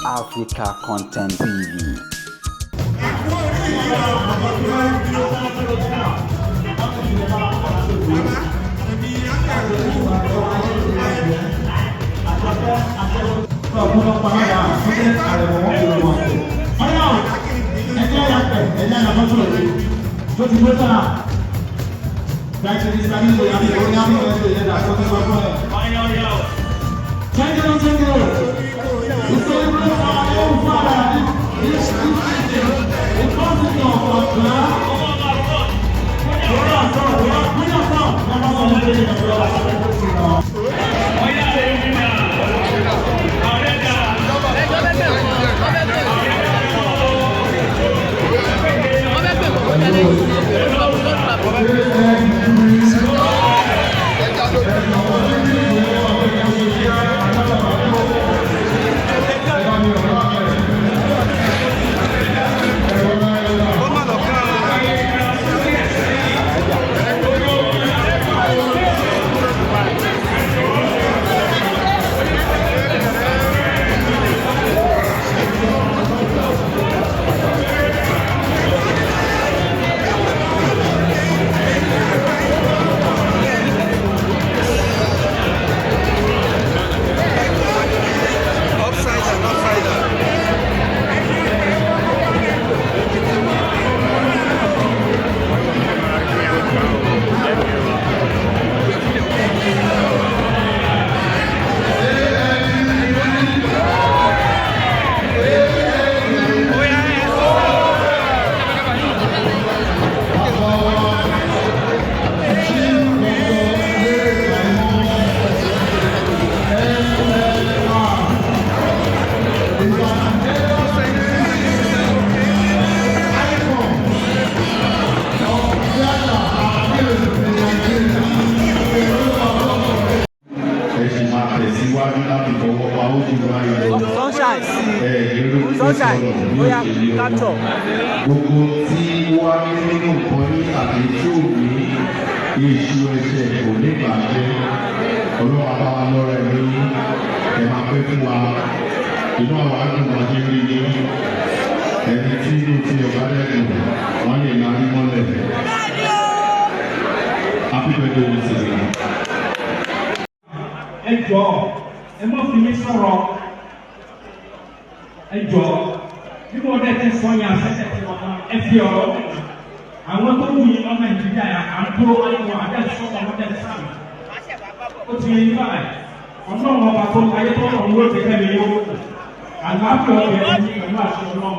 Africa Content TV. Upside down, upside down. Ẹ sì máa tẹ̀síwájú láti fọwọ́ pa ó jù báyìí lọ. Sunshine. Ẹ lérò pé Sunshine. sọ̀rọ̀ ní Oya, òṣèlú ọmọ. capture. Gbogbo tí wá ní nínú nǹkan ní àbí tí ò ní iṣu ẹsẹ̀ kò ní bàjẹ́. Ọlọ́run á bá wa lọ́rẹ̀ ní ẹ máa pẹ́ fún wa. Inú àwọn àdùn máa ṣe rí ní ẹni tí inú ti ọ̀gá lẹ́nu wọ́n lè máa rí mọ́lẹ̀. Happy birthday once again. Ẹ jọ̀ọ́, ẹ má fi mí sọ̀rọ̀. Ẹ jọ̀ọ́, bí mo dẹ̀ ti sọ yẹn àṣẹṣẹ tí wọn ẹ fi ọ̀rọ̀ àwọn tó wù yín lọ Nàìjíríà yà à ń dúró wáyé wọn àdé sọ̀rọ̀ wọn dẹ̀ sàmì ó ti yẹn báyìí. Ọlọ́run ọba tó ayé tó lọ́run ló ti kẹ́mi yóò àlàáfíà ọbẹ̀ ní pẹ̀lú àṣẹ Ọlọ́run.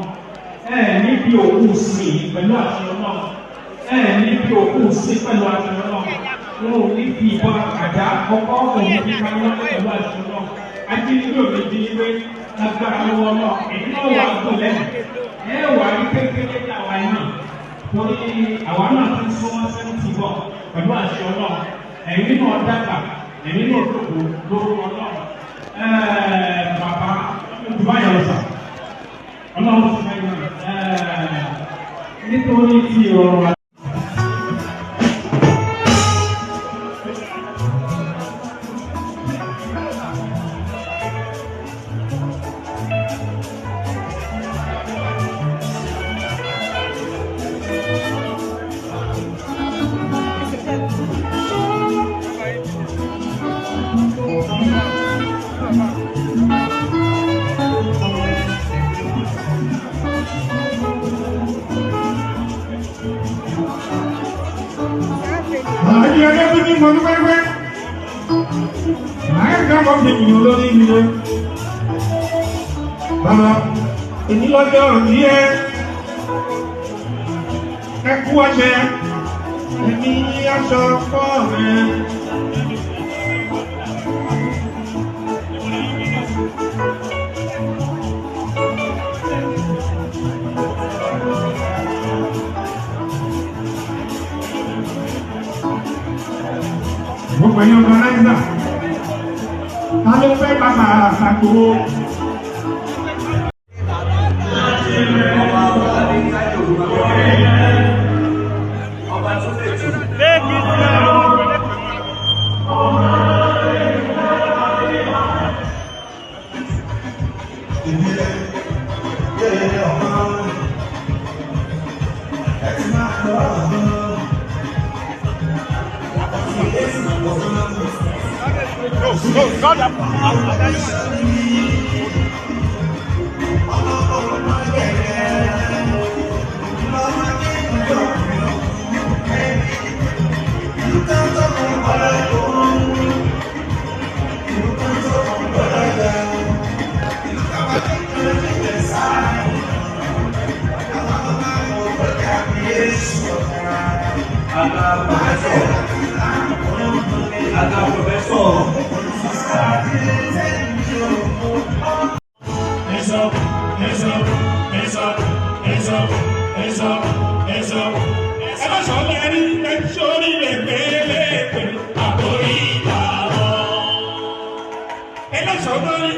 Ẹ níbi òkú sí pẹ̀lú àṣẹ Ọlọ́run. Ẹ níbi òkú sí pẹ̀lú àṣẹ Ọlọ́run. Wọn ò ní fi ìbọn àdá kọ́kọ́ òun fi pamọ́ pẹ̀lú àṣẹ Ọlọ́run. Ajínigbé ò ní di ìwé lágbára lọ́wọ́ náà. Èyí náà wà á gùn lẹ́nu. Ẹ wà á rí kékeré ní àwa náà torí àwa náà ti súnmọ́ 70 bọ̀ pẹ̀lú àṣẹ Ọlọ́run. Ẹ̀yin náà dàgbà, ẹ̀yin náà dòkó lórúkọ náà. Bàbá Dubai ọ̀sà Ọlọ́run ti fẹ́ náà nítorí ti ọ̀rọ̀. Àyè ẹlẹ́bí ní mọ̀lú wẹ́wẹ́. Àyè káwọn fi yìn lórí ilé. Bàbá, èmi lọ́jọ́ òní ẹ. Ẹ kú ọṣẹ. Èmi aṣọ fọ́ rẹ. Gbogbo ẹ̀yin ọmọ náírà. Ta ló fẹ́ bàbá àṣàkó? Ìbílẹ̀ yẹ̀yẹ̀ ọ̀kan ẹ ti máa gbọ́ ọ̀gbọ́n. No, no, not that. Àgbà professor. Àgbà professor. Hands up, hands up, hands up, hands up, hands up, hands up. Ẹ má sọ lẹ́rí ẹ sórí rẹ̀ pélépè àbórí ìlà wọn. Ẹ má sọ lórí